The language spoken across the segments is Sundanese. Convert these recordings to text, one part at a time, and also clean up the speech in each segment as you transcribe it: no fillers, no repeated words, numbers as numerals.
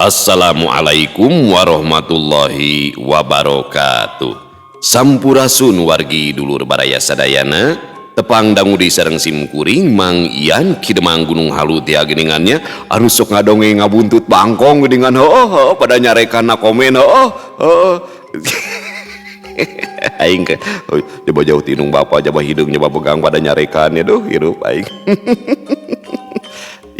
Assalamualaikum warahmatullahi wabarakatuh. Sampurasun wargi dulur baraya sadayana, tepang dangu di sareng simkuring Mang Ian Ki Demang Gunung Halu tia geuningannya anu sok ngadongeng ngabuntut bangkong geuningan heuh pada nyarekan na komen heuh heuh. Aing ke coba jauh tinung bapak coba hidung coba pegang pada nyarekan ya duh hirup aing.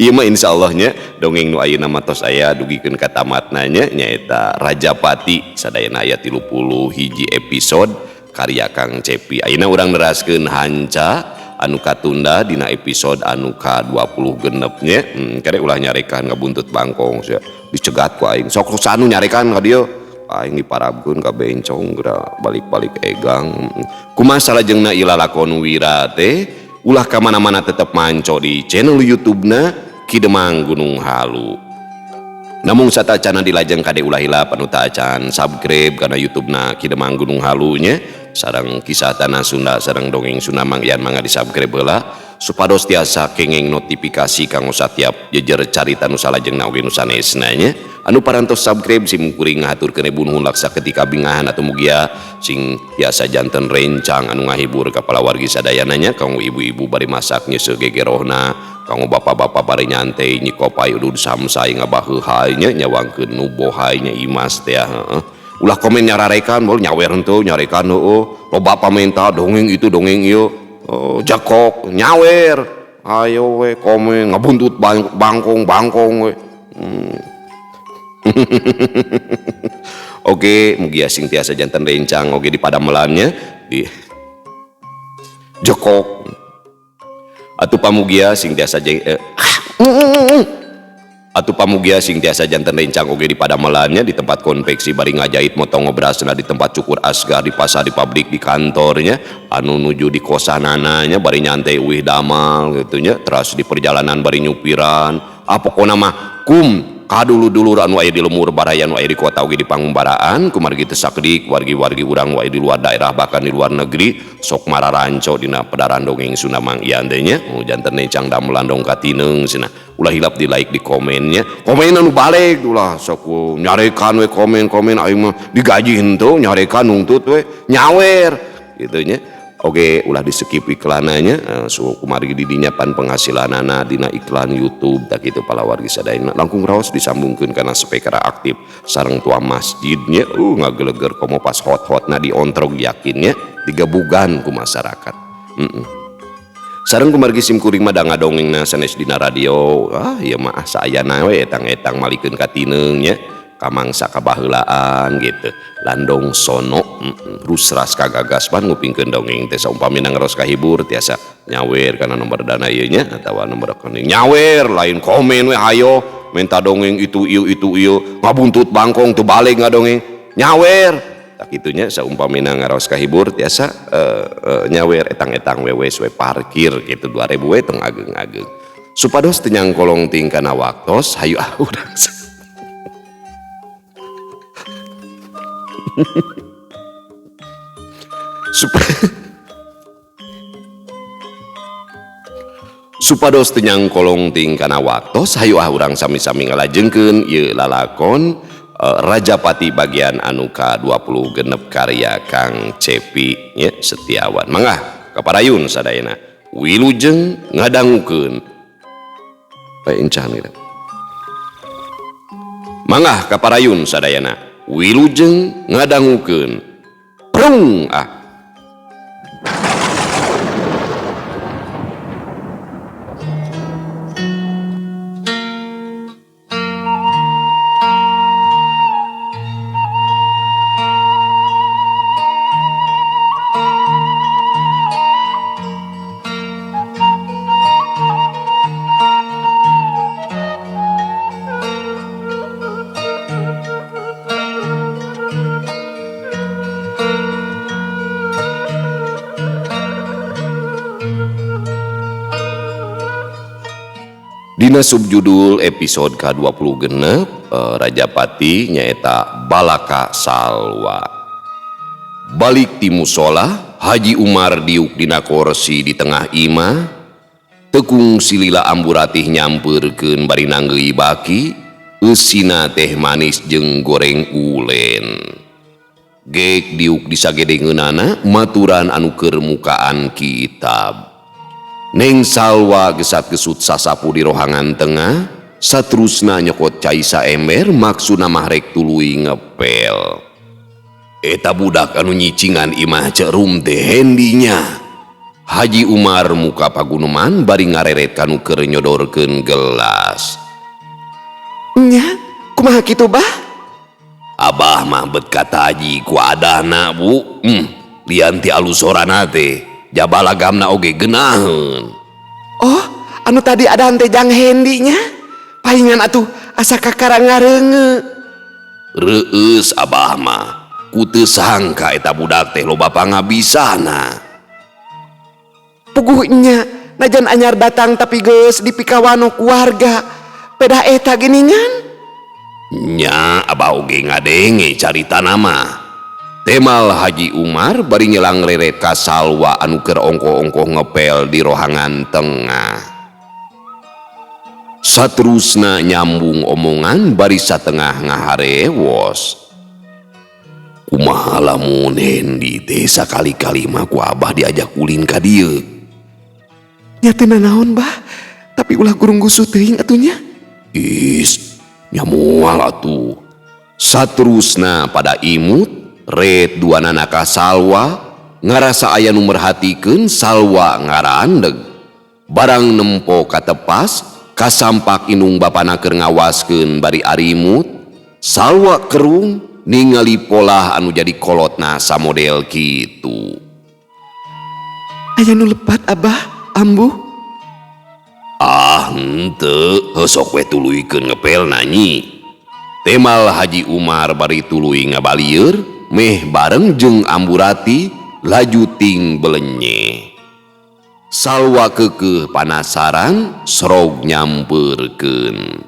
Ieu mah insyaallah-nya dongeng nu ayeuna mah tos aya dugikeun ka tamatna nya nyaeta Rajapati sadayana aya 31 episode karya Kang Cepi. Ayeuna urang neraskeun hanca anu katunda dina episode anu ka-20 nya. Kade ulah nyarekan ngabuntut bangkong sia dicegat ku aing. Sok anu nyarekan ka dieu aing diparabkeun ka bencong geura balik-balik egang. Kumaha salajengna ieu lalakon wira teh ulah ka mana-mana tetep manco di channel YouTube-na Ki Demang Gunung Halu. Namun satacana dilajeng kade ulah hilap anu tacan subscribe kana YouTube-na Ki Demang Gunung Halu nya sareng kisah tanah Sunda sareng dongeng Sunda Mang Ian mangga di subscribe heula supados tiasa kenging notifikasi kanggo satiap jejer carita nu salajengna oge nu sanesna nya. Anu parantos subscribe sim kuring ngahaturkeun ribu nuhun laksa ketika bingahan atau mugia sing tiasa janten rencang anu ngahibur ka palawargi sadayana nya kanggo ibu-ibu bari masak nyeuseul gegerohna kanggo bapak-bapak bari nyantai nyikopai udud samsai ngabaheuhai nya nyawangkeun nu bohai nya imas teh heeh. Ulah komen nyararekan bol nyawer henteu nyarekan heueuh loba pamenta dongeng itu dongeng ieu oh, jakok nyawer ayo we komen ngabuntut bangkong bangkong we. Oke, mugia sing tiasa janten rencang oge di padamelannya di jekok atuh pamugia sing tiasa atuh pamugia sing tiasa janten rencang oge di padamelannya di tempat konveksi bari ngajait motong ngobrasna di tempat cukur asgar di pasar di pabrik di kantornya anu nuju di kosanananya bari nyantai uih damal gitu nya teras di perjalanan bari nyupiran ah pokona mah kum kadulur-dulur anu aya di lemur baraya anu aya di kota oge di pangumbaraan kumargi teu sakedik wargi-wargi urang aya di luar daerah bahkan di luar negeri sok mararanco dina pedaran dongeng Sunda Mang Ian teh nya janten rencang damelan dong katineung cenah ulah hilap di like di komennya komen anu balik ulah sok nyarekan we komen-komen aing mah digaji henteu nyarekan nungtut we nyawer kitu nya. Oke, ulah di skip iklananya, so kumargi didinya pan penghasilanana dina iklan YouTube tak kitu palawargi sadayana langkung raos disambungkeun kana speaker aktif sareng tua masjidnya ngageleger komo pas hot-hotna diontrog yakinnya digebugan ku masyarakat. Sareng kumargi sim kuring mah da ngadongengna sanes dina radio, ah ieu mah saayana we etang-etang malikeun ka tineung nya. Kamangsa kabaheulaan gitu landong sono rusras kagagas pan ngupingkeun dongeng teh saumpamina ngaros kahibur tiasa nyawer kana nomor dana ieu nya atawa nomor rekening nyawer lain komen we hayo minta dongeng itu ieu ngabuntut bangkong teu balik ngadongeng nyawer tak kitu nya saumpamina ngaros kahibur tiasa nyawer etang-etang wewes we parkir gitu 2000 we tong ageng-ageng supados teu nyangkolong ting kana waktos hayu ah urang supados teu nyangkolong ting kana waktos hayu ah urang sami-sami ngalajengkeun ieu lalakon Rajapati bagian anu ka-20 karya Kang Cepi nya Setiawan. Mangga kaparayun sadayana wilujeng ngadangukeun encan mangga kaparayun sadayana wilujeng ngadangukeun prung ah. Dina subjudul episode ka-20 Rajapati nyaeta Balaka Salwa. Balik ti musola, Haji Umar diuk dina korsi di tengah imah, tekung silila amburatih nyampeurkeun bari nanggeui baki, Eusina teh manis jeung goreng ulen. Gek diuk disagedengeunana maturan anu keur mukaan kitab. Neng Salwa gesat-gesut sasapu di rohangan tengah, saterusna nyokot cai saember maksudna mah rek tuluy ngepel. Eta budak anu nyicingan imah Ceu Rum teh Hendinya. Haji Umar muka paguneman bari ngareret kanu keur nyodorkeun gelas. Nya, kumaha kitu, Bah? Abah mah bet kataji ku adahna, Bu. Lian ti alus sorana teh, jaba lagamna oge geunaheun. Oh, anu tadi adahan teh jang Hendi nya? Paingan atuh asa kakara ngareungeut. Reueus Abah mah, ku teu sangka eta budak teh loba pangabisana. Puguh nya, najan anyar datang tapi geus dipikawanoh ku warga. Pedah eta geuningan. Nya, Abah oge ngadenge caritana mah. Temal Haji Umar bari nyelang reret ka Salwa anu keur ongkoh-ongkoh ngepel di rohangan tengah. Saterusna nyambung omongan bari satengah ngaharewos. Kumaha lamun Hendi teh sakali-kali mah ku Abah diajak ulin ka dieu? Nya teu nanaon, Bah, tapi ulah gurunggusuh teuing atuh nya. Is, nya moal atuh. Saterusna pada imut, ret duanana ka Salwa, ngarasa aya nu merhatikeun Salwa ngarandeg. Barang nempo katepas, kasampak indung bapana keur ngawaskeun bari arimut, Salwa kerung ningali polah anu jadi kolotna samodel kitu. Aya nu lepat, Abah, Ambu? Ah, henteu, heuh sok we tuluykeun ngepel nanyi. Temal Haji Umar bari tuluy ngabalieur, meh bareng jeung Amburati laju ting belenye. Salwa keukeuh panasaran serog nyampeurkeun.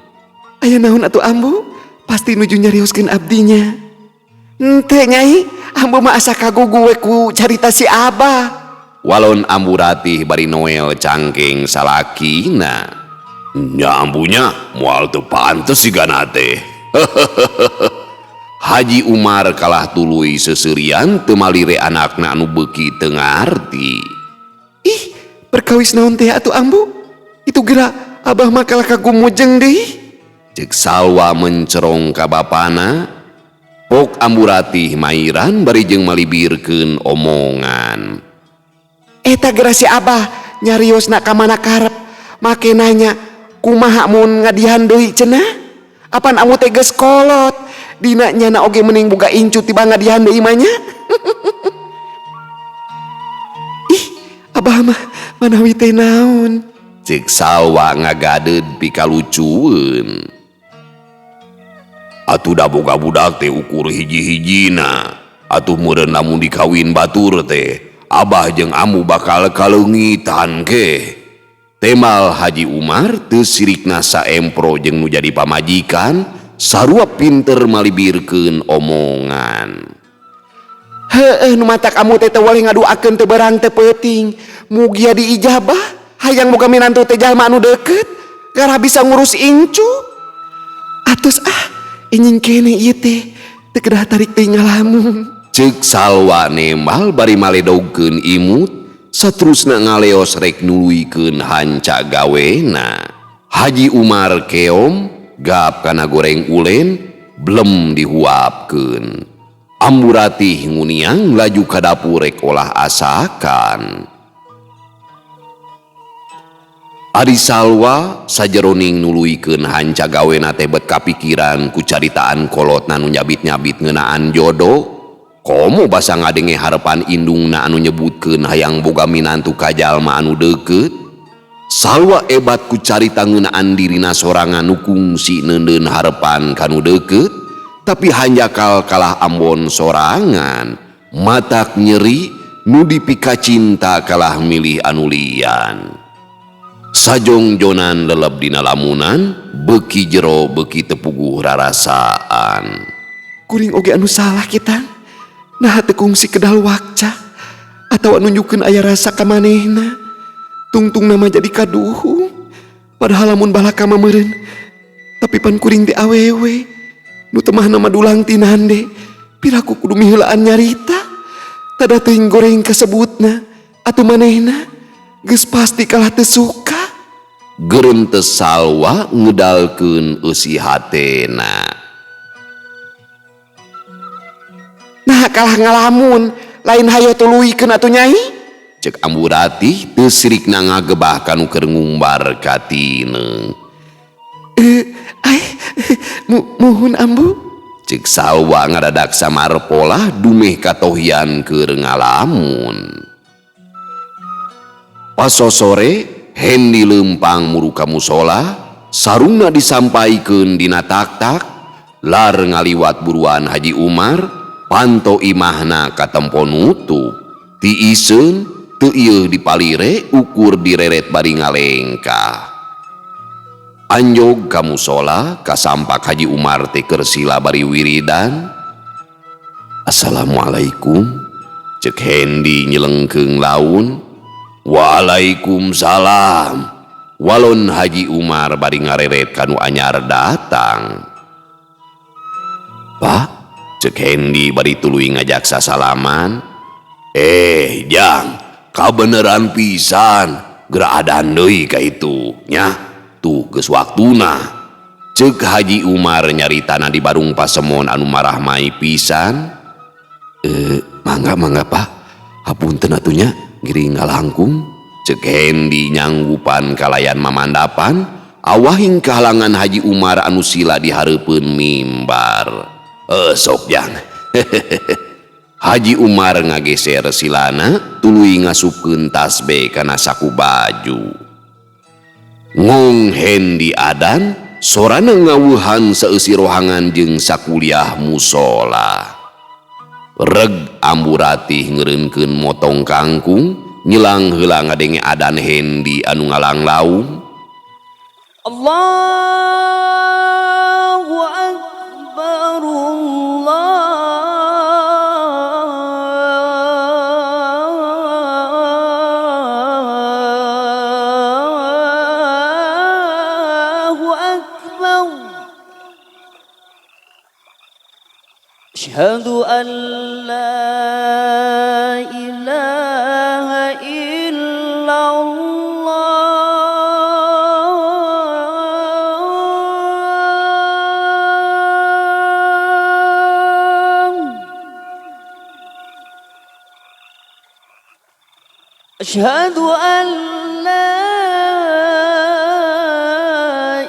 Aya naon atuh, Ambu? Pasti nuju nyarioskeun abdinya. Henteu, Nyai, Ambu mah asa kagugu we ku carita si Abah. Walon Amburati bari noel cangkeng salakina. Nya ambunya moal teu pantes sigana teh. Haji Umar kalah tuluy seuseurian teu malire anakna anu beuki teu ngarti. Ih, perkawis naon teh atuh, Ambu? Itu geura Abah mah kalah kagumujeng deui. Cek Salwa mencerong ka bapana. Pok Amburatih mairan bari jeung malibirkeun omongan. Eta geura si Abah nyariosna ka mana karep. Make nanya kumaha mun ngadihan deui cenah? Apan ambu teh geus kolot. Dina nyana oge mending boga incu tiba ngadihan deui mah nya. Ih, Abah mah manawi teh naon? Cek Salwa ngagadeud pikalucueun. Atuh da boga budak teh ukur hiji-hijina. Atuh meureun lamun dikawin batur teh, Abah jeung Ambu bakal kaleungitan ke. Temal Haji Umar teu sirikna saempro jeung nu jadi pamajikan, sarua pinter malibirkeun omongan. Heueuh, nu matak ambu teh teu boleh ngaduakeun teu berang teu peuting. Mugia diijabah, hayang boga minantu teh jalma anu deukeut, gara bisa ngurus incu. Atos ah, inying kene ieu teh, teu kedah tarik teuing ngalamun. Ceuk Salwa nembal bari maledogkeun imut, saterusna ngaleos rek nuluykeun hanca gawena. Haji Umar keom gap kana goreng ulen, blem dihuapkeun. Amburatih nguniang laju ka dapur rek olah asakan. Ari Salwa sajeroning nuluykeun hanca gawena teh bet kapikiran ku caritaan kolotna nu nyabit-nyabit ngeunaan jodoh. Komo basa ngadenge harepan indungna anu nyebutkeun hayang boga minantu ka jalma anu deukeut. Salwa ebat ku carita ngeunaan dirina sorangan nu kungsi neundeun harepan ka nu deukeut, tapi hanjakal kalah ambon sorangan, matak nyeri nu dipika cinta kalah milih anu lian. Sajongjonan leleb dina lamunan, beuki jero beuki tepuguh rarasaan. Kuring oge anu salah kita. Nah teu kungsi kedal wakca atawa nunjukkeun aya rasa ka manehna. Tungtung nama jadi kaduhung. Padahal lamun balaka mah meureun Tapi pan kuring teh awewe. Nu temahna mah dulang tinande. Piraku kudu miheulaan nyarita. Tada teuing goreng kasebutna. Atuh manehna geus pasti kalah teu suka. Gerentes Salwa ngedalkeun eusi hatena. Nah kalah ngalamun, lain hayo tuluykeun atuh Nyai. Cek Ambu Ratih teu sirikna ngagebah kanu keur ngumbar ka tineung. Muhun Ambu. Cek Salwa ngadadak samarpolah dumeh katohian keur ngalamun. Pasosore Hendi lempang muru ka musola, sarungna disampaikeun dina tak-tak, lar ngaliwat buruan Haji Umar, panto imahna katempo nutup. Tiiseun teu ieuh dipalire ukur direret bari ngalengkah. Anjog ka musola kasampak Haji Umar teh keur sila bari wiridan. Assalamualaikum, cek Hendi nyelengkeung laun. Waalaikumsalam. Walon Haji Umar bari ngareret kanu anyar datang. Pak, cek Hendi bari tuluy ngajak sasalaman. Jang, kabeneran pisan, geura adan deui ka itu nya. Tuh geus waktuna. Cek Haji Umar nyaritana di barung pasemon anu marahmai pisan. Mangga mangga Pak, hapunten atuh nya ngiring ngalangkung. Cek Hendi nyanggupan kalayan mamandapan awahing kahalangan Haji Umar anu sila di hareupeun mimbar. Sok jang. Haji Umar ngageser silana tuluy ngasupkeun tasbih kana saku baju. Ngong Hendi adan sorana ngawuhan saeusi rohangan jeung sakuliah musola. Reg Ambu Ratih ngeureunkeun motong kangkung nyilang heula ngadenge adan Hendi anu ngalanglaung. Allahu akbar, Allahu akbar. Asyhadu an la ilaha illallah. Asyhadu an la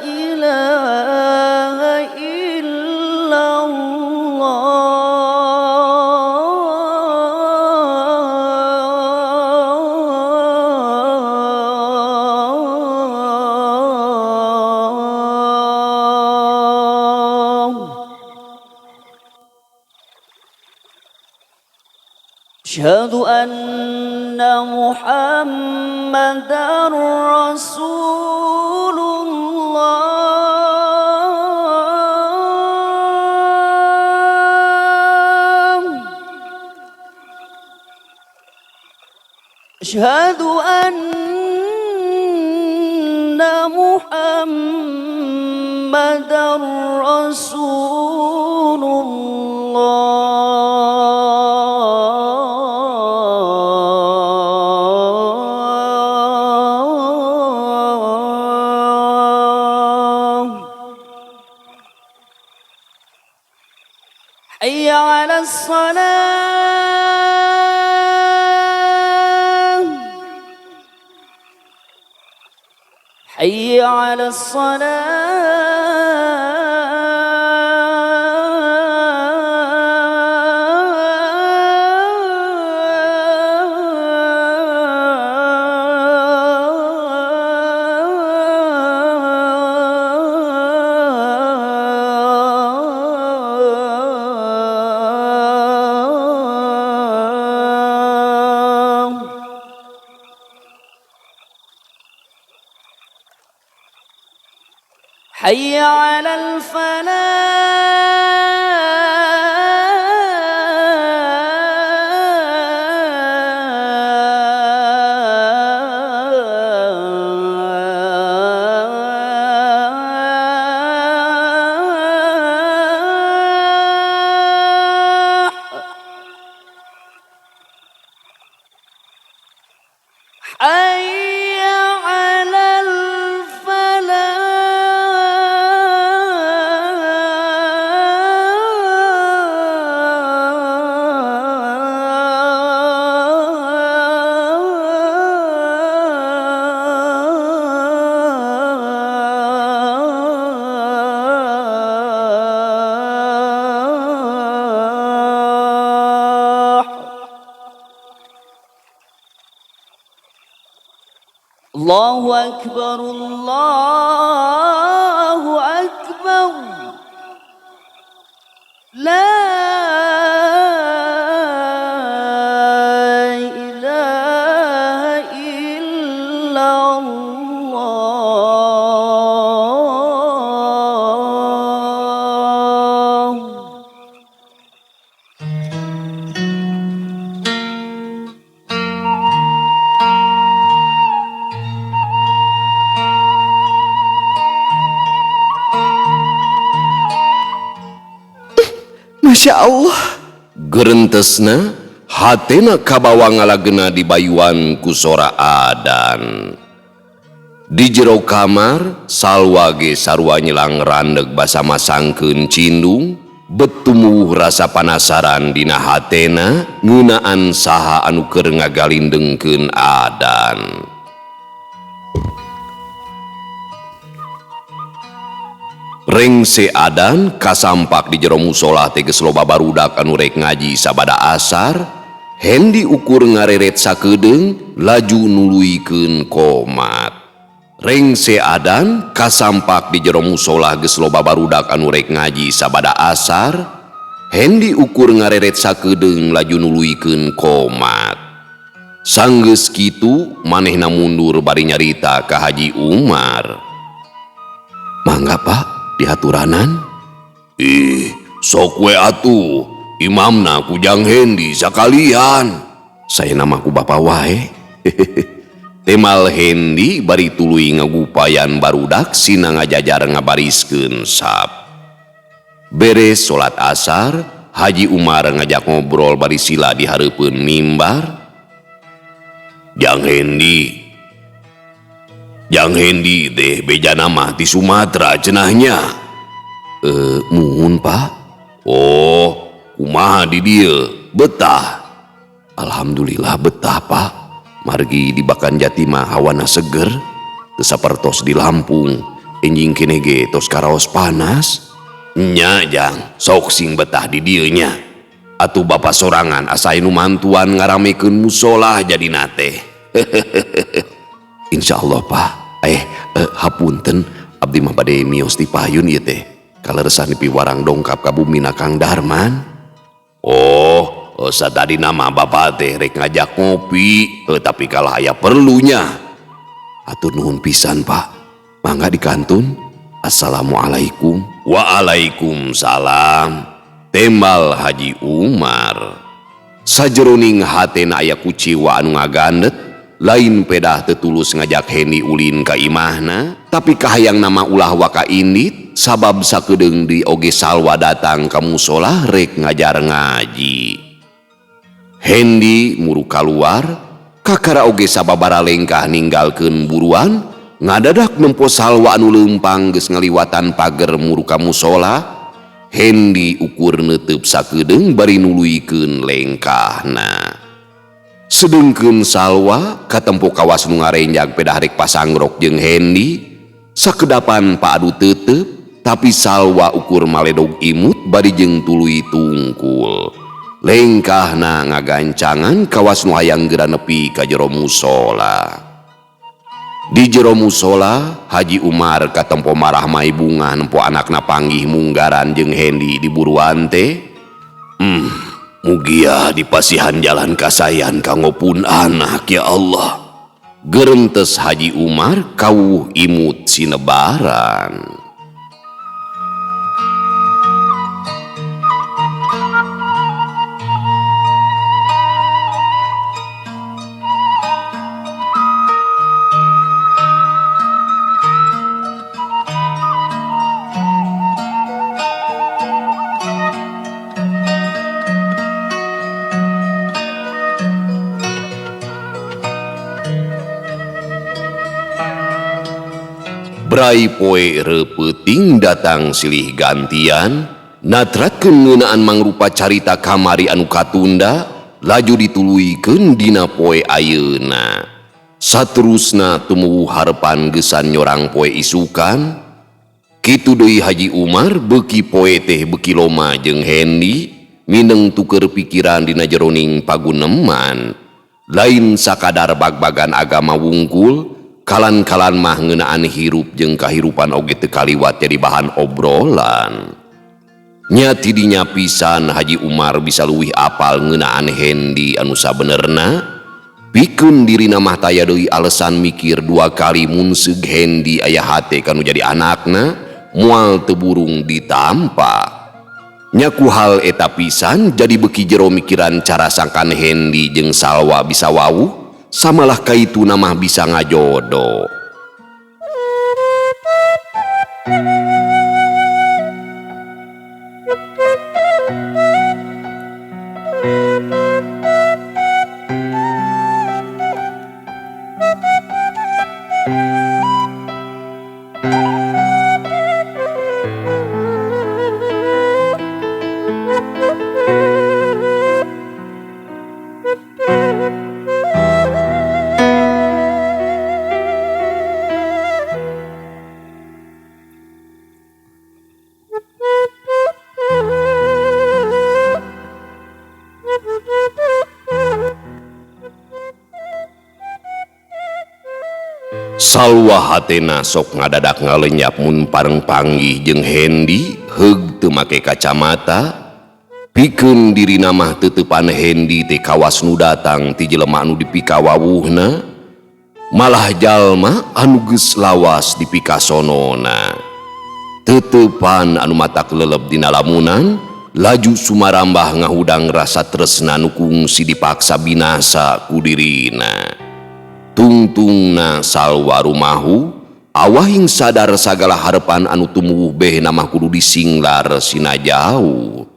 ilaha illallah. Asyhadu anna Muhammadar Rasulullah. Asyhadu anna Muhammadar Rasulullah. Hayya 'alas salah. Hayya 'alas salah. Hayya 'alal falah. الله أكبر الله أكبر لا إله إلا الله. Masya Allah. Gerentesna hatena kabawa ngalagena dibayuan ku sora adan. Di jero kamar Salwa ge sarua nyelang randeg basa masangkeun cindung, betumuh rasa panasaran dina hatena ngeunaan saha anu keur ngagalindengkeun adan. Rengse adan kasampak di jero musola teh geus loba barudak anu rek ngaji sabada asar. Hendi ukur ngareret sakedeung laju nuluykeun komat. Rengse adan kasampak di jero musola geus loba barudak anu rek ngaji sabada asar. Hendi ukur ngareret sakedeung laju nuluykeun komat. Sanggeus kitu manehna mundur bari nyarita ka Haji Umar. Mangga Pak dihaturanan. Ih, sok we atuh, imamna ku Jang Hendi sakalian. Saya nama ku bapa wae. Temal Hendi bari tuluy ngagupayan barudak sina ngajajar ngabariskeun sap. Beres salat asar, Haji Umar ngajak ngobrol bari sila di hareupeun mimbar. Jang Hendi, Jang Hendi teh bejana mah di Sumatera cenahnya. Muhun Pak. Oh, kumaha di dieu? Betah. Alhamdulillah betah Pak. Margi di Bakan Jati mah hawana seger, teu sapertos di Lampung. Enjing keneh ge tos karaos panas. Nya Jang, sok sing betah di dieu nya. Atuh bapa sorangan asa nu mantuan ngaramekeun musola jadina teh. Insyaallah Pak. Hapunten abdi mah bade mios di payun ieu teh. Kaleresan piwarang dongkap ka bumina Kang Darman. Oh, satadi nama bapak teh rek ngajak ngopi, tapi kalah aya perlunya. Atur nuhun pisan Pak. Mangga dikantun. Assalamualaikum. Waalaikumsalam. Tembal Haji Umar. Sajeroning hatena aya kuciwa anu ngagandet. Lain pedah tetulus ngajak Hendi ulin ka imahna, tapi kahayang nama ulah waka indit sabab sakedeung di oge Salwa datang ka musola rek ngajar ngaji. Hendi muru kaluar, kakara oge sababara lengkah ninggalkeun buruan, ngadadak nempo Salwa anu leumpang geus ngaliwatan pager muru ka musola. Hendi ukur neuteub sakedeung bari nuluykeun lengkahna. Sedengkeun Salwa katempo kawas nu ngarenjag pedah rek pasangrok jeung Hendi, sakedapan paadu tetep, tapi Salwa ukur maledog imut bari jeung tuluy tungkul. Lengkahna ngagancangan kawas nu hayang geura nepi ka jero musola. Di jero musola Haji Umar katempo marah mai bunga nempo anakna panggih munggaran jeung Hendi di buruan teh. Mugia dipasihan jalan kasayan kanggo pun anak ya Allah. Gerentes Haji Umar kawuh imut sinebaran. Brai poe repeuting datang silih gantian, natratkeun ngeunaan mangrupa carita kamari anu katunda, laju dituluykeun dina poe ayeuna. Saterusna tumuwuh harepan geusan nyorang poe isukan. Kitu deui Haji Umar beuki poe teh beuki loma jeung Hendi, mineng tuker pikiran dina jeroning paguneman. Lain sakadar bag-bagan agama wungkul, Kalan-kalan mah ngeunaan hirup jeung kahirupan oge teu kaliwat jadi bahan obrolan. Nya tidinya pisan Haji Umar bisa leuwih apal ngeunaan Hendi anu sabenerna. Pikeun dirina mah taya deui alesan mikir dua kali mun seug Hendi aya hate kanu jadi anakna moal teu burung ditampa. Nya ku hal eta pisan jadi beuki jero mikiran cara sangkan Hendi jeung Salwa bisa wawuh. Samalah kaitu namah bisa ngajodoh. Salwa hatena sok ngadadak ngalenyap mun pareng panggih jeung Hendi heug teu make kacamata. Pikeun dirina mah teuteupan Hendi teh kawas nu datang ti jelema anu dipikawawuhna, malah jalma anu geus lawas dipikasonona. Teuteupan anu matak leleb dina lamunan laju sumarambah ngahudang rasa tresna nu kungsi dipaksa binasa ku dirina. Tungtungna Salwa rumahu awahing sadar sagala harepan anu tumuwuh behna mah kudu disinglar sina jauh.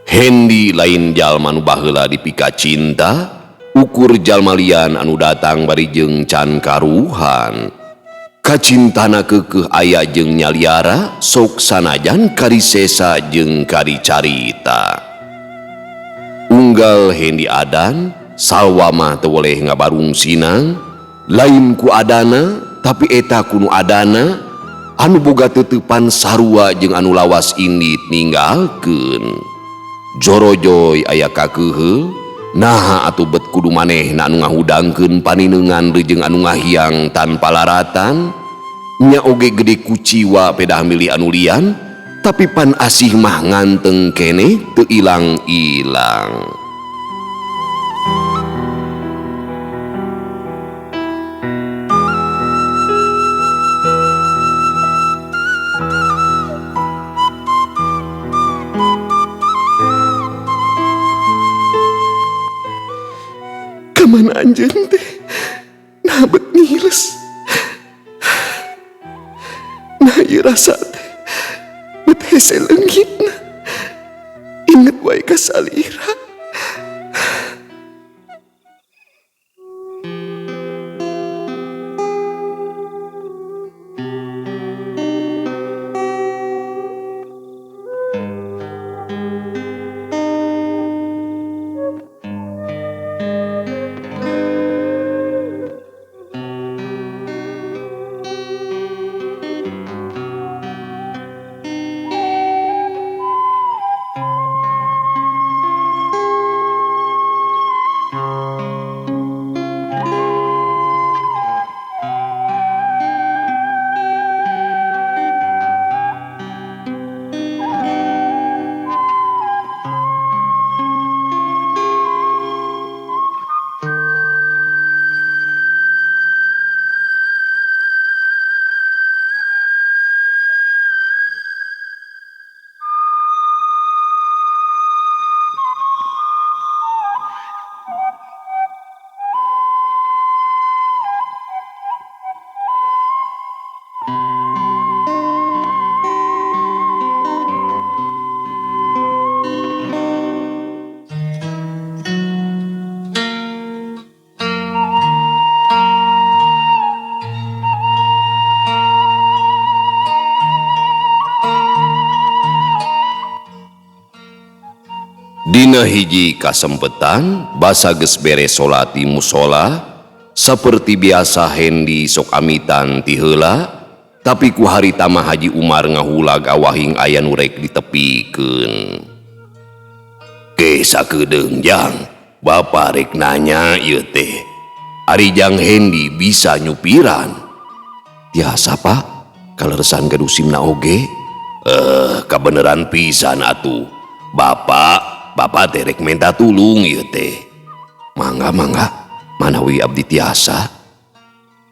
Hendi lain jalma nu baheula dipika cinta, ukur jalma lian anu datang bari jeung can karuhan. Kacintana keukeuh aya jeung nyaliara, sok sanajan karisesa jeung karicarita. Unggal Hendi adan, Salwa mah teu weleh ngabarung sinang, lain ku adana tapi eta ku nu adana anu boga teuteupan sarua jeung anu lawas indit ninggalkeun. Jorojoy aya kakeuheul, naha atuh bet kudu manehna anu ngahudangkeun paninengan jeung anu ngahiang tanpa laratan. Nya oge gede kuciwa pedah milih anu lian, tapi pan asih mah nganteng keneh teu ilang-ilang. Kamana anjeun teh? Nah bet ngiles. Nah ieu rasa teh bet hese leungitna. Inget wae ka salira. Dina hiji kasempetan basa geus beres salat di musala, Seperti biasa Hendi sok amitan ti heula, tapi ku harita mah Haji Umar ngahulag awahing aya nu rek ditepikeun. Ke sakedeung, Jang, Bapak rek nanya ieu teh. Ari Jang Hendi bisa nyupiran? Tiasa, Pak, kaleresan gaduh simna oge. Eh, kabeneran pisan atuh. Bapak, bapak teh rek minta tulung ieu teh. Mangga, mangga, manawi abdi tiasa.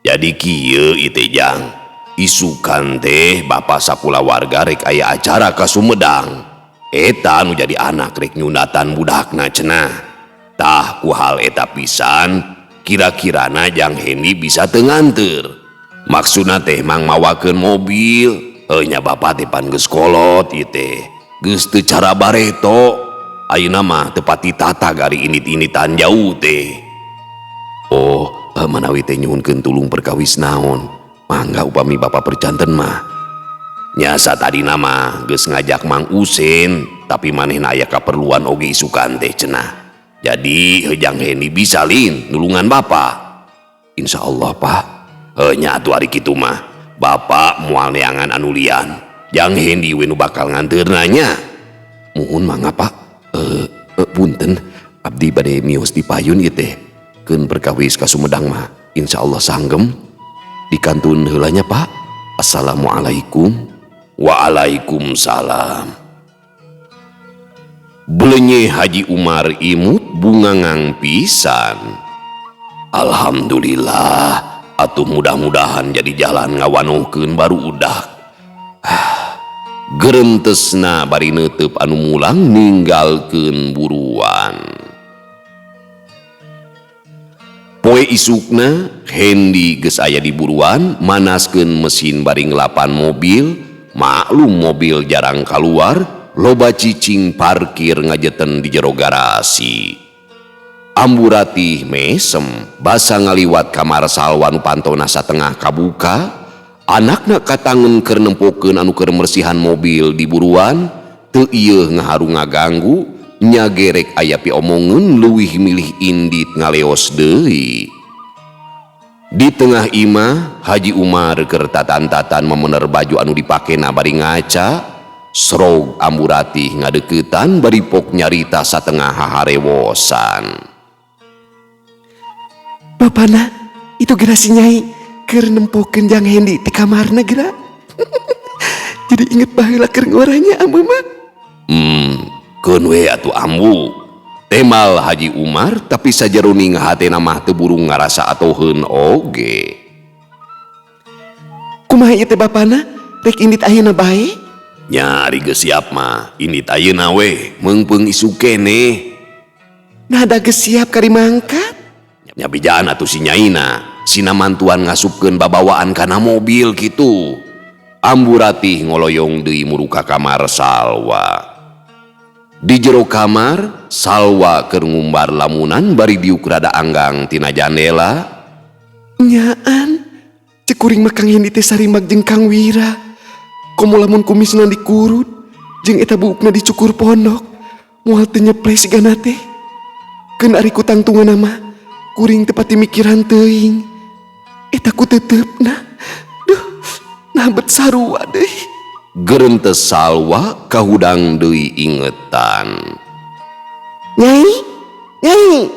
Jadi kieu ieu teh, Jang. Isukan teh bapak sakulawarga rek aya acara ka Sumedang. Eta nu jadi anak rek nyunatan budakna cenah. Tah, ku hal eta pisan, kira-kirana Jang Hendi bisa teu nganteur? Maksudna teh mang mawakeun mobil. Heuh nya, bapak teh pan geus kolot ieu teh. Geus teu cara bareto. Ayeuna mah teu pati tatag ari indit-inditan jauh teh. Oh, manawi teh nyuhunkeun tulung perkawis naon? Mangga upami bapak percanten mah. Nya, satadina mah geus ngajak Mang Usen, tapi manehna aya kaperluan oge isukan teh cenah. Jadi Jang Hendi bisa lin nulungan bapak? Insya Allah, Pak. Heuh nya atuh, ari kitu mah. Bapak moal neangan anu lian. Jang Hendi we nu bakal nganteurna nya. Muhun, mangga, Pak. Eh, punten, abdi bade mios di payun ieu teh. Keun perkawis ka Sumedang mah insya Allah sanggem. Dikantun heula nya, Pak. Assalamualaikum. Waalaikumsalam. Belenye Haji Umar imut bungangang pisan. Alhamdulillah atuh, mudah-mudahan jadi jalan ngawanohkeun barudak. Gerentesna bari neuteup anu mulang ninggalkeun buruan. Poe isukna Hendi geus aya di buruan, manaskeun mesin bari ngelapan mobil. Maklum mobil jarang keluar, loba cicing parkir ngajeten di jero garasi. Ambu Ratih mesem basa ngaliwat kamar Salwa nu pantona satengah kabuka. Anakna katangen keur nempokeun anu keur mersihan mobil di buruan. Teu ieu ngaharu ngaganggu nya, gerek aya piomongeun, leuwih milih indit ngaleos deui. Di tengah imah Haji Umar keur tatan-tatan memener baju anu dipakena bari ngaca. Srog Ambu Ratih ngadeukeutan bari pok nyarita satengah haharewosan. Bapana, itu geura si Nyai keur nempokeun Jang Hendi di kamarna geura. Jadi inget baheula keur ngoranya ambu mah. Keun we atuh, Ambu, temal Haji Umar, tapi sajeroning hatena mah teu burung ngarasa atoheun oge. Kumaha ieu teh, bapana? Rek indit ayeuna bae? Nya, ari geus siap mah indit ayeuna we, meungpeung isuk keneh. Nah, da geus siap kari mangkat. Nya, bejaan atuh si nyaina sina mantuan ngasupkeun babawaan kana mobil kitu. Ambu Ratih ngoloyong deui muru ka kamar Salwa. Di jero kamar Salwa keur ngumbar lamunan bari diuk rada anggang tina jandela. Nyaan, cek kuring mah Kang Hendi teh sarimag jeung Kang Wira. Komo lamun kumisna dikurut jeung eta buukna dicukur pondok, moal teu nyeple sigana teh. Keun ari ku tangtunganna mah kuring teu pati mikiran teuing. Eta ku teuteupna. Duh, nah bet sarua deui. Gerentes Salwa kahudang deui ingetan. Nyai, Nyai.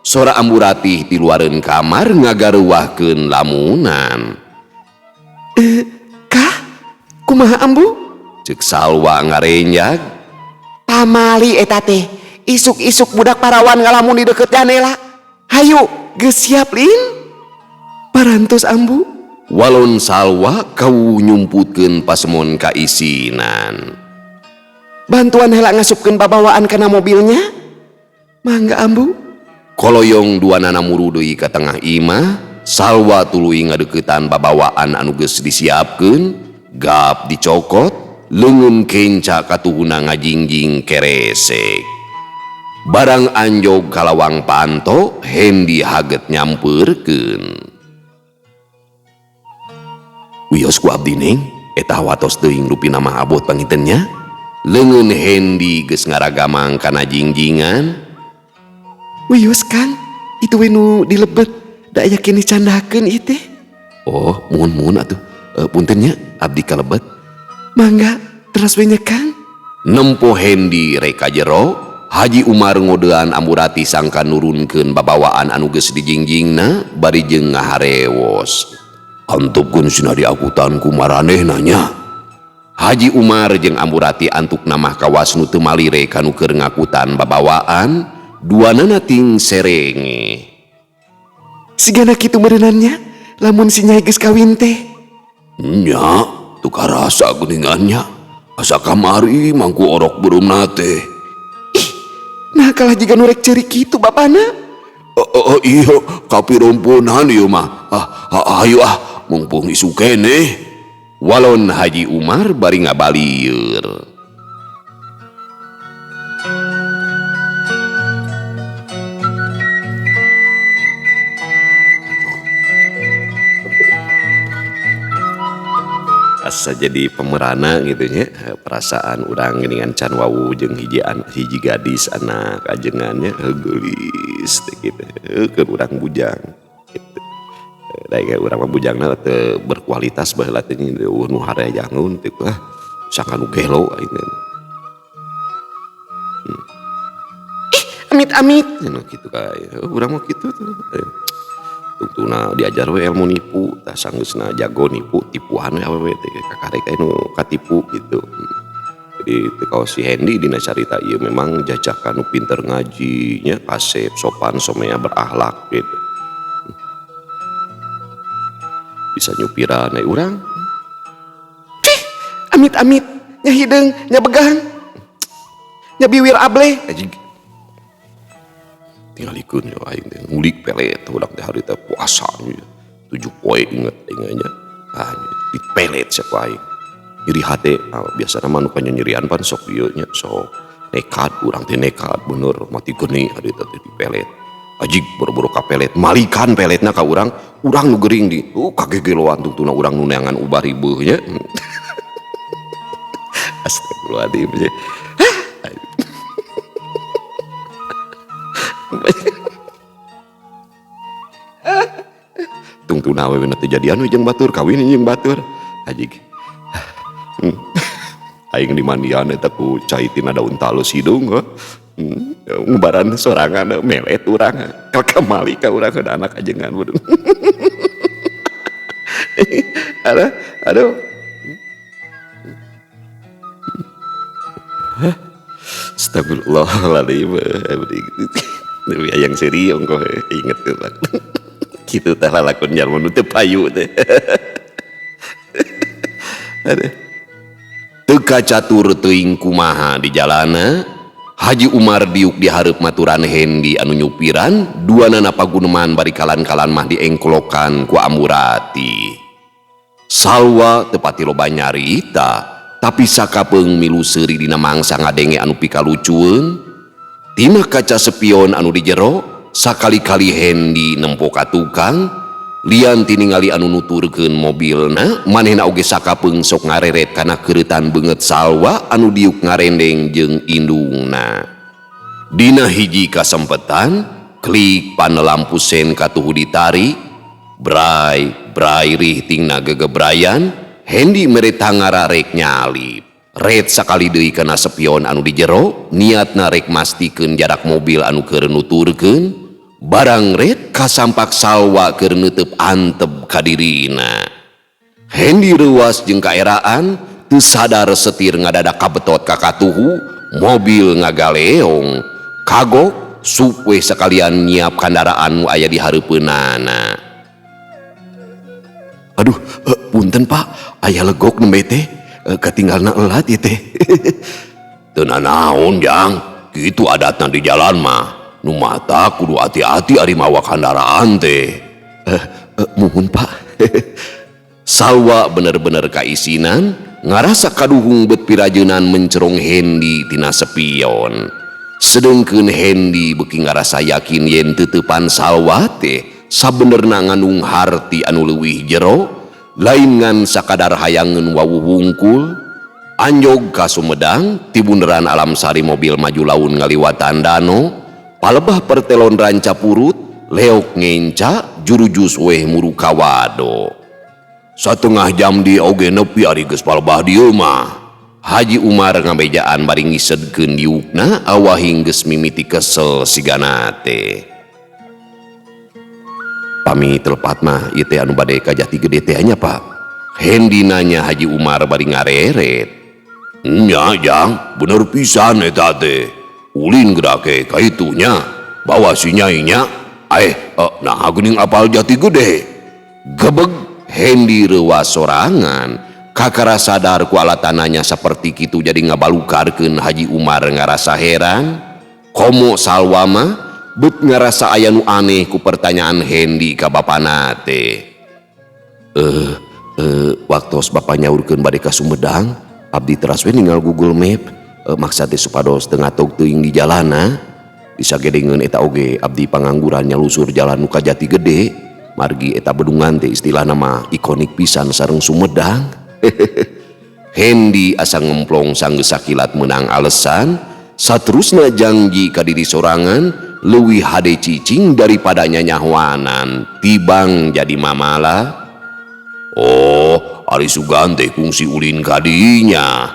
Sora Ambu Ratih di luareun kamar ngagareuwahkeun lamunan. Kah? Kumaha, Ambu? Cek Salwa ngarenjag. Pamali eta teh. Isuk-isuk budak parawan ngalamun di deket jandela. Hayu, geus siap lin? Parantos, Ambu. Walon Salwa kau nyumputkeun pasemon kaisinan. Bantuan heula ngasupkeun babawaan kana mobilnya. Mangga, Ambu. Koloyong duanana muru deui ka tengah imah. Salwa tuluy ngadeuketan babawaan anu geus disiapkeun, gap dicokot, leungeun kenca katuhuna ngajingjing keresek. Barang anjog ka lawang panto, Hendi haget nyampeurkeun. Wios ku abdi, Neng, eta watos teuing rupina mah abot panginten nya. Leungeun Hendi geus ngaragamang kana jingjingan. Wios, Kang, itu we nu dilebet. Da aya keneh candakeun ieu teh. Oh, muhun-muhun atuh. Punten nya abdi kalebet. Mangga teras we nya Kang. Nempo Hendi rek ka jero, Haji Umar ngodean Amburati sangka nurunkeun babawaan anu geus dijingjingna bari jeung ngaharewos. Antupkeun sina diakutan ku maranehna nya. Haji Umar jeung Amburati antuk namah kawas nu teu malire kanu keur ngakutan babawaan, duanana ting serenge. Sigana kitu meureunannya lamun si Nyai geus kawin teh. Nya, teu karasa geuningan nya. Asa kamari mangku orok beureumna teh. Ih, nah kalah jiga nu rek ceurik kitu bapana. Iya, kapiromponan ieu mah. Ah, ayo ah, mumpung isuk keneh. Walon Haji Umar bari ngabalieur. Asa jadi pemerana gitu nya, perasaan urang geuningan can wawuh jeung hiji gadis anak ajengannya geulis teh kitu. Keur urang bujang gitu. Da urang mah bujangna teu berkualitas baheula teh nya eueuh nu harejangeun teh ah sangka nu gelo aing teh. Ih, amit-amit cenah kitu ka urang mah kitu tuh. Tungtuna diajar we ilmu nipu, tah sanggeusna jago nipu, tipuan we awewe teh kakarek aya nu katipu gitu. Jadi teu kawas si Hendi dina carita ieu memang jajakan nu pinter ngaji nya, kasep, sopan, somea, berakhlak gitu. Bisa nyupiran we urang. Cih, amit-amit, nya hideung, nya begang. Nya biwir ableh. Anjing. Tingalikeun yo aing teh ngulik pelet urang teh harita puasa 7 poe inget aing nya. Ah, dipelet sia ku aing. Nyeri hate, biasana mah nu kanyanyerian pan sok ieu nya, sok nekat, urang teh nekat bener mati geni harita teh dipelet. Ajig boro-boro kapelet, malikan peletna ka urang, urang nu gering di, kagegeloan tungtuna urang nu neangan ubah ribeuh nya. Astagfirullahaladzim. Tungtuna awewe teh jadian we jeung batur, kawin jeung batur. Ajig. Aing di mandian eta ku cai tina daun talus hidung, heuh. Ngubaran sorangan melet urang. Kamali ka urang da anak ajengan bodoh. Aduh, aduh. Astagfirullahaladzim. Dewi ayang seri ongkoh inget tuh. Kitu tah lalakon jalma nu teu payu teh. Aduh. Teu kacatur teuing kumaha di jalana, Haji Umar diuk di hareup maturan Hendi anu nyupiran, duanana paguneman bari kalan-kalan mah diengklokan ku Amurati. Salwa teu pati loba nyarita, tapi sakapeung milu seuri dina mangsa ngadenge anu pikalucueun. Tina kaca sepion anu di jero, sakali-kali Hendi nempo ka tukang, lian tiningali anu nuturkeun mobilna, manehna oge sakapeung sok ngareret kana keureutan beungeut Salwa anu diuk ngarendeng jeung indungna. Dina hiji kasempetan, klik panel lampu sen katuhu ditarik, bray, bray rihtingna gegebrayan, Hendi mere tangara rek nyalip. Red sakali deui kana sepion anu di jero, niatna rek mastikeun jarak mobil anu keur nuturkeun, barang red kasampak Salwa keur neuteup antep ka dirina. Hendi reuas jeung kaeraan, teu sadar setir ngadadak kabetot ka katuhu, mobil ngagaleong, kagok sup we sakalian nyiap kandaraan nu aya di hareupeunana. Aduh, punten Pak, aya legok nembe teh. Katinggalna elat ieu teh. Teu nanaon jang, kitu adatna di jalan mah. Nu mata kudu hati-hati ari mawa kandaraan teh. Muhun Pak. Salwa bener-bener kaisinan, ngarasa kaduhung bet pirajeunan mencerong Hendi tina sepion. Sedengkeun Hendi beuki ngarasa yakin yen teuteupan Salwa teh sabenerna ngandung harti anu leuwih jero, lain ngan sakadar hayangeun wawuh wungkul. Anjog ka Sumedang, ti bundaran Alam Sari mobil maju laun ngaliwatan dano, palebah pertelon Rancapurut, Leok ngenca jurujus weh muru kawado. Satengah jam di oge nepi ari geus palebah dieu mah. Haji Umar ngabejaan bari ngisedkeun diukna awahing geus mimiti kesel sigana teh. Pami telepat mah ieu teh anu bade ka Jati Gede teh nya Pak. Hendi nanya Haji Umar bari ngareret. Nya Jang, bener pisan eta teh. Ulin gerake ka itu nya, bawa si nyai nya. Nah geuning apal Jati Gede. Gebeg Hendi reuwas sorangan. Kakara sadar ku alatananya seperti kitu jadi ngabalukarkeun Haji Umar ngarasa heran. Komo Salwa mah bet ngarasa aya nu aneh ku pertanyaan Hendi ka bapana teh. Waktos bapa nyaurkeun bade ka Sumedang, abdi teras we ninggal Google Map, maksad teh supados teu ngatog teuing di jalana. Disagedengeun eta oge abdi pangangguran nyalusur jalan nu ka Jati Gede, margi eta bedungan teh istilahna mah ikonik pisan sareng Sumedang. Hendi asa ngemplong sanggeus sakilat meunang alesan, saterusna janji ka diri sorangan leuwih hade cicing daripada nyanyahoanan tibang jadi mamala. Oh, ari sugan teh kungsi ulin ka dinya.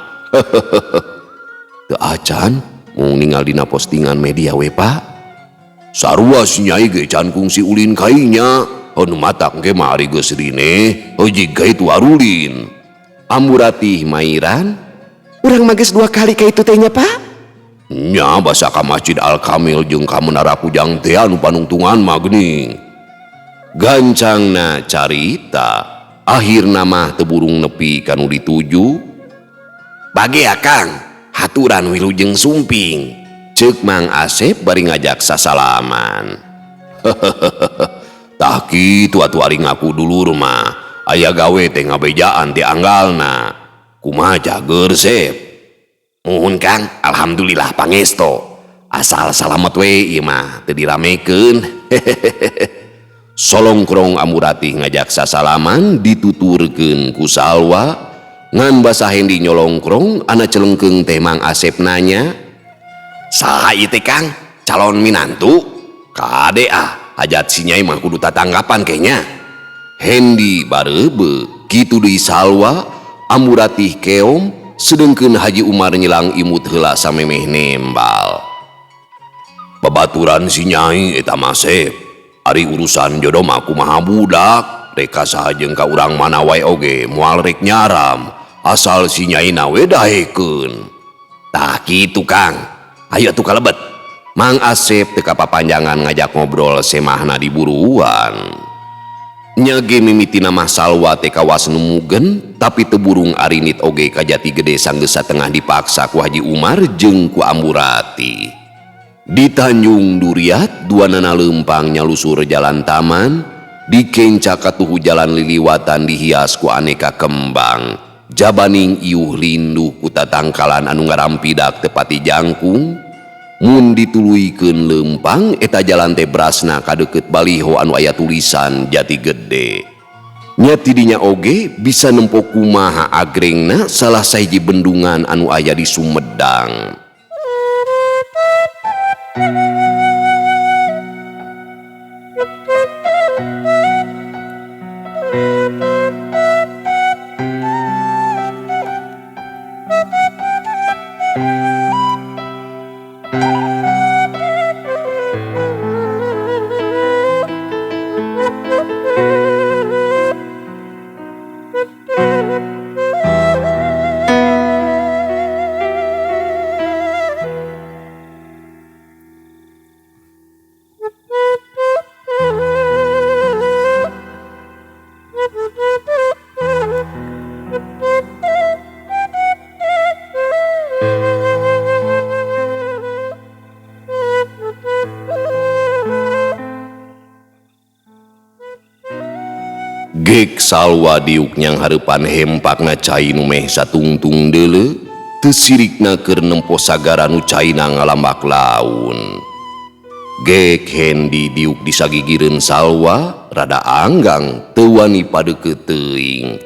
Teu acan mung ningal dina postingan media we Pak. Sarua si nyai ge can kungsi ulin kainya. Anu matak ge mah ari geus rine, heuji ka itu arulin. Amburatih mairan, urang mah geus 2 kali ka itu teh nya Pak. Nya basa ka Masjid Al Kamil jeung ka Menara Kujang teh anu panungtungan mah geuning. Gancangna carita, akhirna mah teu burung nepi ka nu dituju. Bage Akang, haturan wilujeng sumping. Ceuk Mang Asep bari ngajak sasalaman. Tah kitu atuh ari ngaku dulur mah. Aya gawe teh ngabejaan ti anggalna. Kumaha cager Sep? Muhun Kang, alhamdulillah pangesto. Asal salamet we ieu mah teu diramekeun. Solongkrong Amburatih ngajak sasalaman dituturkeun ku Salwa. Ngan basa Hendi nyolongkrong ana celengkeung teh Mang Asep nanya, saha ieu teh Kang? Calon minantu? Kade ah, hajat si nyai mah kudu tatanggapan kayaknya. Hendi barebe, kitu deui Salwa, Amburatih keom, sedengkeun Haji Umar nyilang imut heula samemeh nembal. Babaturan si nyai eta mah Sep. Ari urusan jodoh mah kumaha budak, rek ka saha jeung ka urang mana wae oge moal rek nyaram, asal si nyaina we daekeun. Tah kitu Kang, ayo atuh kalebet. Mang Asep teu kapapanjangan ngajak ngobrol semahna di buruan. Nya ge mimitina mah Salwa teh kawas numugen, tapi teu burung arinit oge ka Jati Gede sanggeus satengah dipaksa ku Haji Umar jeung ku Amburati. Di Tanjung Duriat, duanana leumpang nyalusur jalan taman, dikenca katuhu jalan liliwatan dihias ku aneka kembang. Jabaning iuh linduh ku tatangkalan anu ngarampidak tepati jangkung. Mun dituluykeun leumpang eta jalan teh brasna ka deukeut baliho anu aya tulisan Jati Gede. Nya tidinya oge bisa nempo kumaha agrengna salah sahiji bendungan anu aya di Sumedang. Gek Salwa diuk nyang hareupan hempakna cai nu meh satungtung deuleu, teu sirikna keur nempo sagara nu caina ngalambak laun. Gek Hendi diuk disagigireun Salwa, rada anggang teu wani padeukeut teuing.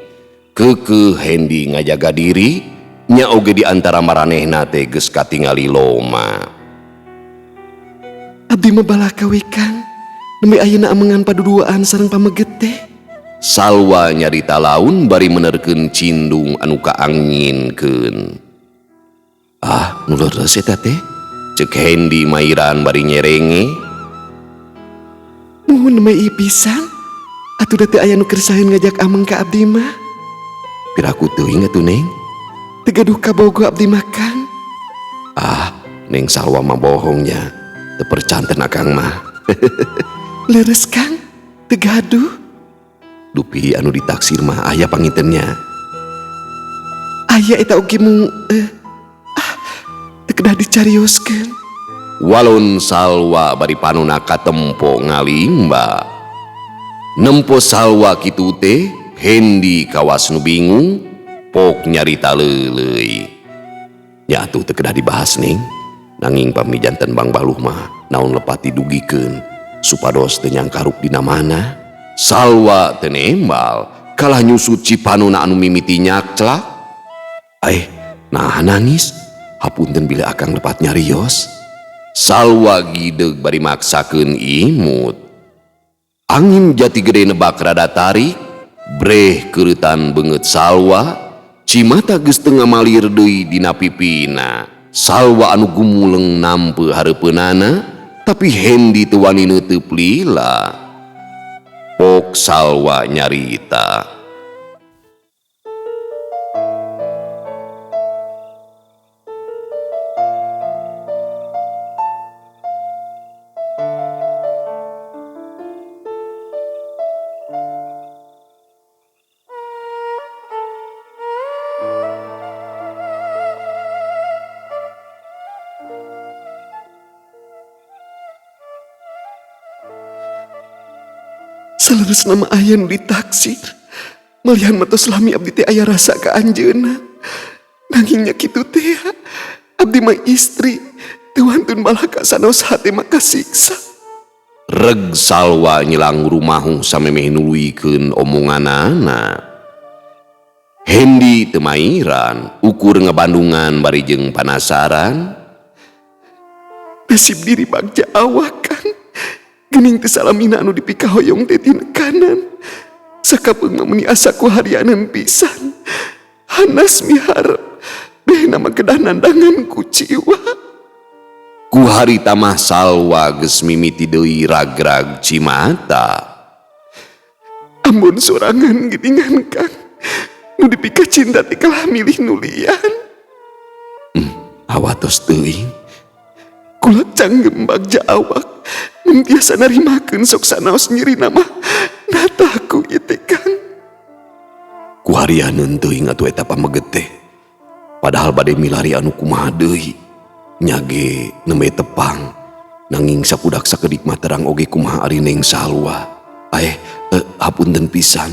Keukeuh Hendi ngajaga diri, nya oge di antara maranehna teh geus katingali loma. Abdi mah balaka we Kang, Nembe ayeuna amengan paduduaan sareng pameget teh. Salwa nyarita laun bari menerkeun cindung anu kaanginkeun. Ah, nu leres eta teh. Cek Hendi mairan bari nyerenge. Muhun nembe ieu pisan. Atuh da teu aya nu kersaeun ngajak ameng ka abdi mah. Piraku teuing atuh Neng. Teu gaduh kabogo abdi mah Kang. Ah, Neng Salwa mah bohongnya. Teu percanten akang mah. Leres Kang, teu gaduh. Dupi anu ditaksir mah aya pangintennya. Aya eta oge mung teu kedah dicarioskeun. Walon Salwa bari panona katempo ngalimba. Nempo Salwa kitu teh Hendi kawas nu bingung pok nyarita leuleuy. Nya atuh teu kedah dibahas Neng. Nanging pami janten bangbaluh mah naon lepat didugikeun supados teu nyangkaruk dina mana. Salwa teu nembal kalah nyusut cipanona anu mimiti nyakclak. Nah nangis. Hapunten bila akang lepat nyarios. Salwa gideg bari maksakeun imut. Angin jati gede nebak rada tarik, breh keuretan beungeut Salwa, cimata geus teu ngamalir deui dina pipina. Salwa anu gumuleng nampe hareupeunana, tapi Hendi teu wani neuteub lila. Pok Salwa nyarita. Saleres nama aya nu ditaksir. Malihan mah tos lami abdi teh aya rasa ka anjeunna. Nanging nya kitu teh abdi mah istri teu wantun malah ka sanaos hate mah kasiksa. Reg Salwa nyelang rumahu samemeh nuluykeun omonganana. Hendi teu mairan ukur ngebandungan bari jeung panasaran. Nasib diri bagja awak Kang. Gening teu salamina anu dipikahoyong teh tina kanan. Sakapeung mah meuni asa ku harianeun pisan. Hanas miharep behna mah kedah nandangan ku ciwa. Ku harita mah Salwa geus mimiti deui ragrag cimata. Ambon sorangan geuningan Kang. Nu dipika cinta teh kalah milih nu lian. Awatos teuing. Kula canggem bagja awak. Mun tiasa narimakeun sok sanaos nyerina mah nataku ieu teh Kang. Ku harianeun teuing atuh eta pameget teh. Padahal bade milari anu kumaha deui. Nyage nembe tepang. Nanging sakudak sakedik mah terang oge kumaha ari Neng Salwa. Hapunten pisan.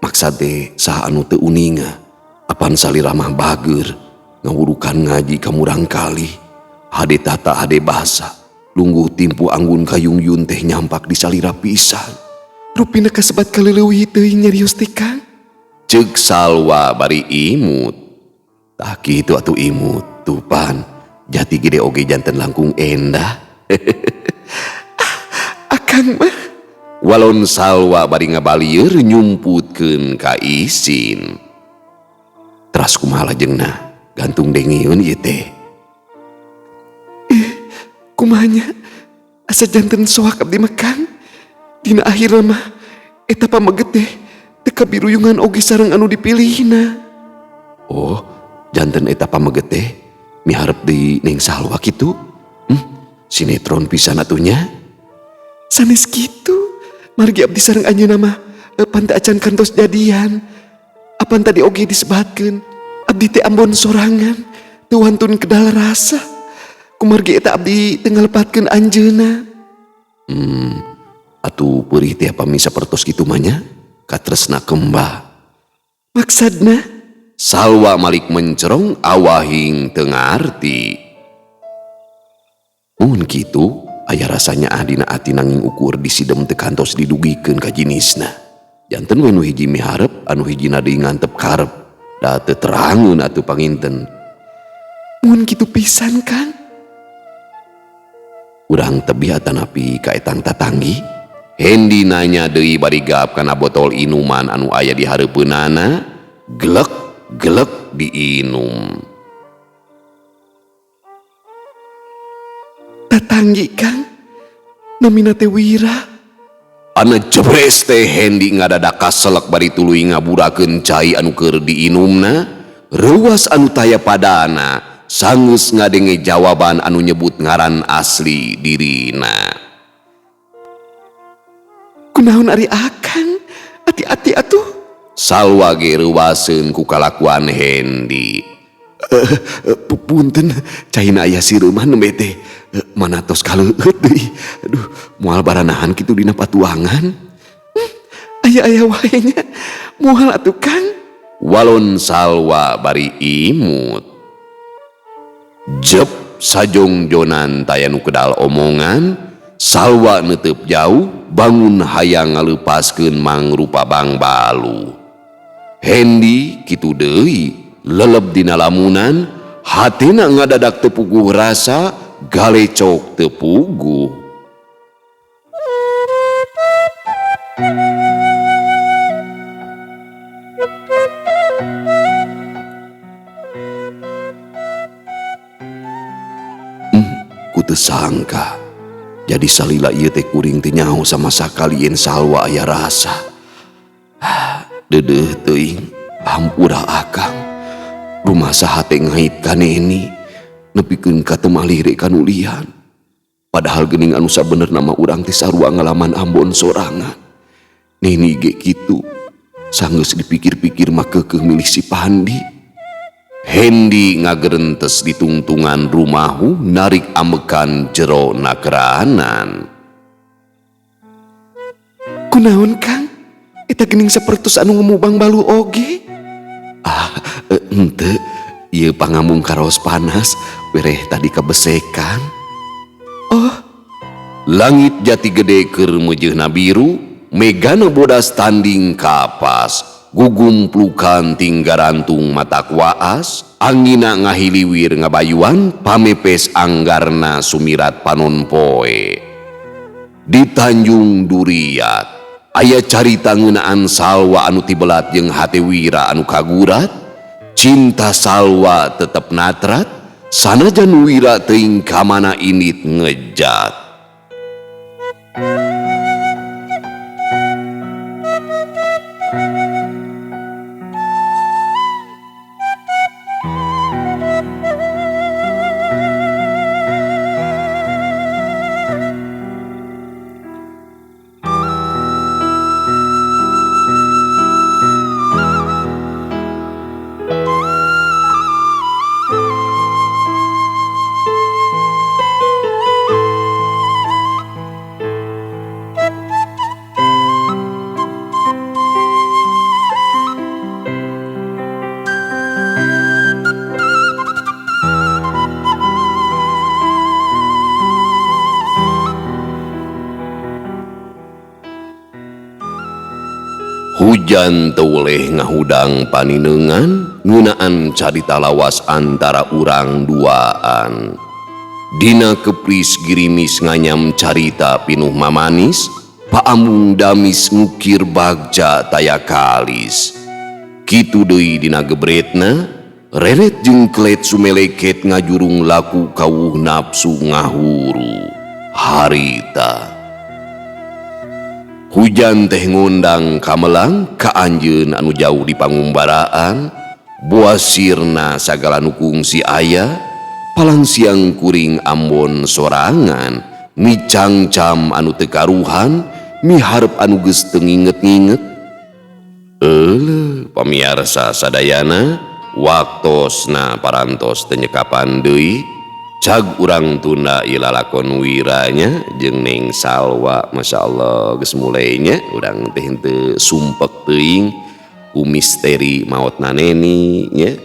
Maksad teh saha anu teu uninga. Apan salira mah bager ngawurukan ngaji ka murang kali. Hade tata hade basa. Lungguh timpu anggun kayungyun teh nyampak di salira pisan. Rupina kasebat kaleuleui teuing nyarios teh Kang. Ceuk Salwa bari imut. Tah kitu atuh imut tupan. Jati gede oge janten langkung endah. Akang mah. Walon Salwa bari ngabalieur nyumputkeun ka isin. Teras kumaha lajengna gantung dengeun ieu teh. Kumanya asa janten soak abdi mah Kang. Dina akhirna mah eta pameget teh teu kabiruyungan oge sareng anu dipilihna. Oh, janten eta pameget teh miharep deui Neng Salwa kitu. Sinetron pisan atuh nya. Sanes kitu. Margi abdi sareng anjeunna mah pan teu acan kantos jadian. Apan tadi oge disebatkeun abdi teh ambon sorangan teu wantun kedal rasa. Kumargi eta abdi teu ngalepatkeun anjeunna. Atuh peurih teh pami sapertos kitu mah nya katresna kembah. Maksadna? Salwa malik mencerong awahing teu ngarti. Mun kitu aya rasanya ah dina ati nanging ukur disidem teu kantos didugikeun ka jinisna. Janten we nu hiji miharep anu hijina deui ngantep karep. Da teu terangeun atuh panginten. Mun kitu pisan Kang. Urang tebih atanapi ka etang tatanggi. Hendi nanya deui bari gap kana botol inuman anu aya di hareupeunana, glek glek diinum. Tatanggi Kang, namina teh Wira. Ana jebres teh Hendi ngadadak kaselek bari tuluy ngaburakeun cai anu keur diinumna, reuas anu taya padana, sanggeus ngadenge jawaban anu nyebut ngaran asli dirina. Kunaon ari Akang? Hati-hati atuh. Salwa ge reuaseun ku kalakuan Hendi. Punten, caina aya sireumah nembe teh. Mana tos kaleueut deui. Aduh, moal baranahan kitu dina patuangan. Aya-aya wae nya. Moal atuh Kang. Walon Salwa bari imut. Jep sajongjonan taya nu kedal omongan, Salwa netep jauh bangun hayang ngaleupaskeun mangrupa bangbalu. Hendi kitu deui leleb dina lamunan, hatena ngadadak teu puguh rasa, galecok teu puguh. Ku teu sangka jadi salila ieu teh kuring teh nyaho sama sakali yen Salwa aya rasa. Deudeuh teuing, hampura Akang. Rumasa hate ngait ka Neni, nepikeun ka teu malire ka nu lian. Padahal geuning anu sabenerna mah urang teh sarua ngalaman ambon sorangan. Neni ge kitu, sanggeus dipikir-pikir mah keukeuh milih si Pandi. Hendi ngagerentes di tungtungan rumahu narik amekan jero nakeranan. Kunaon Kang? Eta geuning sapertos anu ngomong balu oge. Ah, henteu, ieu pangamung karaos panas, wereh tadi kabesekan. Oh, langit jati gede keur meujeuhna biru, megana bodas tanding kapas. Gugumplukan tinggarantung mata kuaas, angina ngahiliwir ngabayuan, pamepes anggarna sumirat panon poe. Di Tanjung Duriat, aya carita ngeunaan Salwa anu tibelat jeung hate Wira anu kagurat, cinta Salwa tetep natrat, sanajan Wira teuing kamana indit ngejat. Hujan teu weleh ngahudang paninengan ngeunaan carita lawas antara urang duaan. Dina kepris girimis nganyam carita pinuh mamanis, paamung damis ngukir bagja taya kalis. Kitu deui dina gebretna, reret jeung klet sumeleket ngajurung laku kawuh nafsu ngahuru. Harita hujan teh ngundang kamelang ka anjeun anu jauh di pangumbaraan, buah sirna sagala nu kungsi aya, palang siang kuring ambon sorangan, micangcam anu teu karuhan, miharep anu geus teu nginget-nginget. Euleuh pamiarsa sadayana, waktosna parantos teu nyekapan deui. Cag urang tunda ieu lalakon wiranya jeung Neng Salwa, Masya Allah geus mulainya urang teh henteu sumpek teuing ku misteri maotna Neni nya,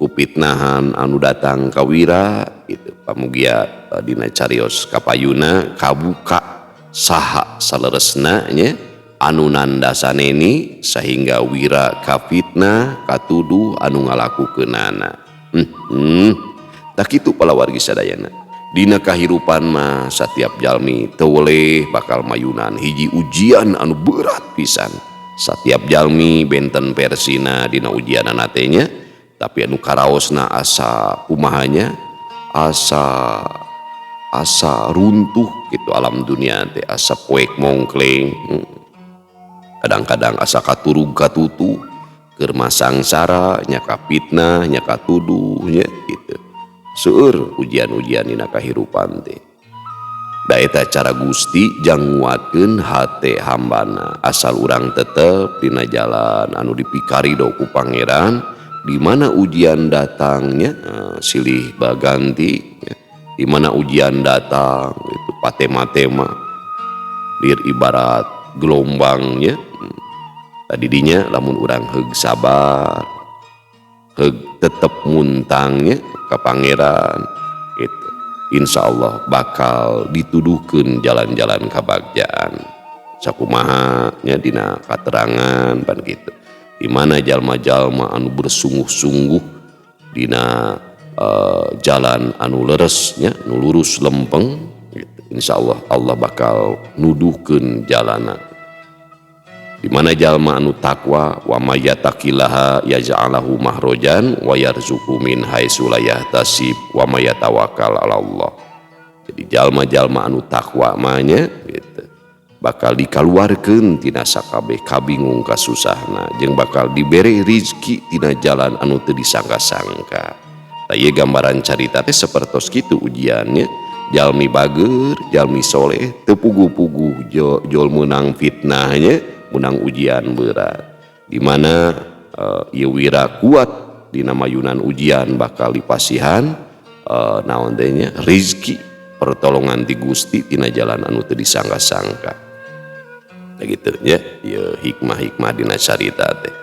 ku fitnahan anu datang ka Wira gitu. Pamugia dina carios kapayuna kabuka saha saleresna nya anu nandasa Neni sehingga Wira kafitnah katuduh anu ngalakukeunana. Tah kitu palawargi sadayana. Dina kahirupan mah setiap jalmi teu weleh bakal mayunan hiji ujian anu berat pisan. Setiap jalmi benten versina dina ujianana teh nya, tapi anu karaosna asa kumahanya, asa asa runtuh gitu alam dunia teh, asa poek mongkleng. Kadang-kadang asa katurug katutu keur masangsara nya, ka fitnah nya, katuduh nya gitu. Seueur ujian-ujian dina kahirupan teh. Da eta cara Gusti jang nguatkeun hate hambana, asal urang tetep dina jalan anu dipikarido ku Pangeran. Di mana ujian datangnya silih baganti ya. Di mana ujian datang itu patema-tema lir ibarat gelombangnya. Tadi dinya lamun urang heug sabar, heug tetep muntangnya ka Pangeran gitu, insya Allah bakal dituduhkeun jalan-jalan kabagjaan sakumaha nya dina katerangan pan gitu, di mana jalma-jalma anu bersungguh-sungguh dina jalan anu leresnya, nu lurus lempeng gitu, insya Allah Allah bakal nuduhkeun jalana. Di mana jalma anu takwa, wa may yattaqillaha yaj'alahu mahrojan wa yarzuqhu min haitsu la yahtasib wa may yatawakkal 'ala Allah. Jadi jalma-jalma anu takwa mah nya gitu, bakal dikaluarkeun tina sakabeh kabingung kasusahna jeung bakal dibere rizki tina jalan anu teu disangka-sangka. Tah, ieu gambaran carita teh sapertos kitu ujiannya. Jalmi bager, jalmi soleh teu puguh-puguh jol meunang fitnahnya, menang ujian berat. Di mana ieu wira kuat dina mayunan ujian bakal dipasihan naon teh nya, rizki pertolongan ti Gusti tina jalan anu teu disangka-sangka. Nah, gitu nya ieu hikmah-hikmah dina carita teh.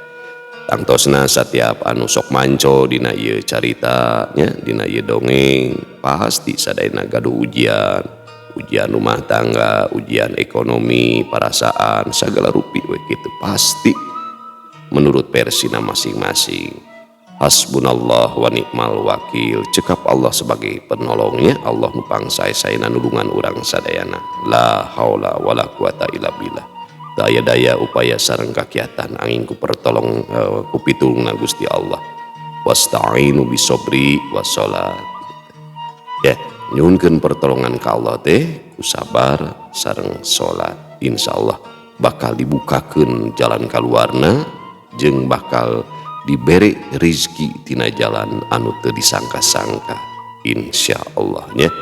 Tangtosna setiap anu sok manco dina ieu carita nya, dina ieu dongeng, pasti sadayana gaduh ujian, ujian rumah tangga, ujian ekonomi, perasaan, segala rupi we gitu pasti menurut versina masing-masing. Hasbunallah wa ni'mal wakil. Cekap Allah sebagai penolongnya, Allah nu pangsae-saena nulungan urang sadayana. La haula wala quwata illa billah. Daya-daya upaya sareng kakiatan angin ku pertolong ku pitulungna Gusti Allah. Wasta'inu bisobri wassalat. Ya, nyuhunkeun pertolongan ka Allah teh ku sabar sareng salat. Insyaallah bakal dibukakeun jalan kaluarna jeung bakal dibere rizki tina jalan anu teu disangka-sangka, insyaallah nya.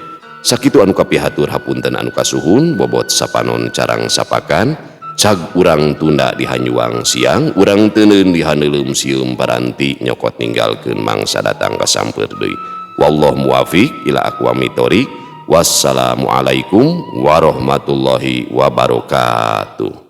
Sakitu anu kapihatur, hapunten anu kasuhun. Bobot sapanon carang sapakan, cag urang tunda di hanyuang siang, urang teuneun di haneuleum sieum paranti nyokot ninggalkeun mangsa datang kasampeur deui. Wallahu muwafiq ila aqwamit thoriq. Wassalamualaikum warahmatullahi wabarakatuh.